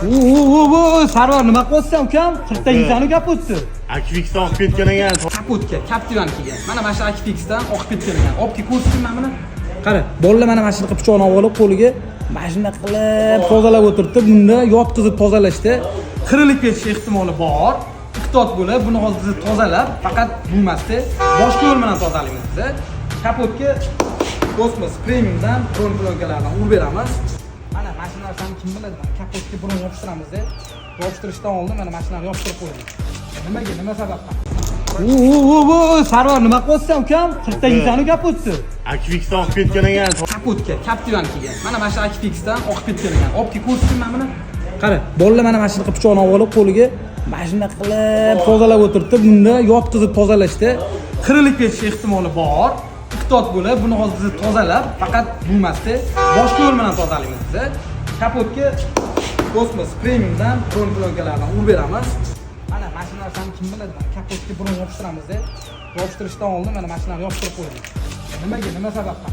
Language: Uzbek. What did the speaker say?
U, Sarvar, nima qilyapsan, ukam? 40 ta insani kapotni. Akfixdan oqib ketgan ekan. Kapotga, Captiva'nikiga. Mana shu Akfixdan oqib ketgan ekan. Olib kel, ko'rsating mana buni. Qara, bolalar mana shunaqa pichoqni olib olib, qo'liga mana shunday qilib tozalab o'tiribdi. Bunda yotqizib tozalashda qirilib ketish ehtimoli bor. Ehtiyot bo'lib, buni hozir biz tozalab, faqat bu emasda, boshqa yo'l bilan tozalaymiz biz. Kapotga Kosmos Premiumdan бронеплёнка lardan urib beramiz. Mana shu narsani kim biladi? Mana kapotga bron yopishtiramiz-da. Yopishtirishdan oldin mana shularni yopishtirib qo'yamiz. Nimaga, nima sababdan? U, Sarvar, nima qilyapsan, ukam? 40 ta insani kapotni. Akfixdan oqib ketgan ekan. Kapotga, Captiva'nikiga. Mana shu Akfixdan oqib ketgan ekan. Olib kel, ko'rsating mana buni. Qara, bolalar mana shunaqa pichoqni olib olib, qo'liga mana shunday qilib tozalab o'tiribdi. Bunda yotqizib tozalashda qirilib ketish ehtimoli bor. Ehtiyot bo'lib, buni hozir biz tozalab, faqat bu emasda, boshqa yo'l bilan tozalaymiz biz. Kapotga Kosmos Premiumdan бронеплёнка lardan urib beramiz. Mana shu narsani kim biladi? Mana kapotga bron yopishtiramiz-da. Yopishtirishdan oldin mana shularni yopishtirib qo'yamiz. Nimaga, nima sababdan?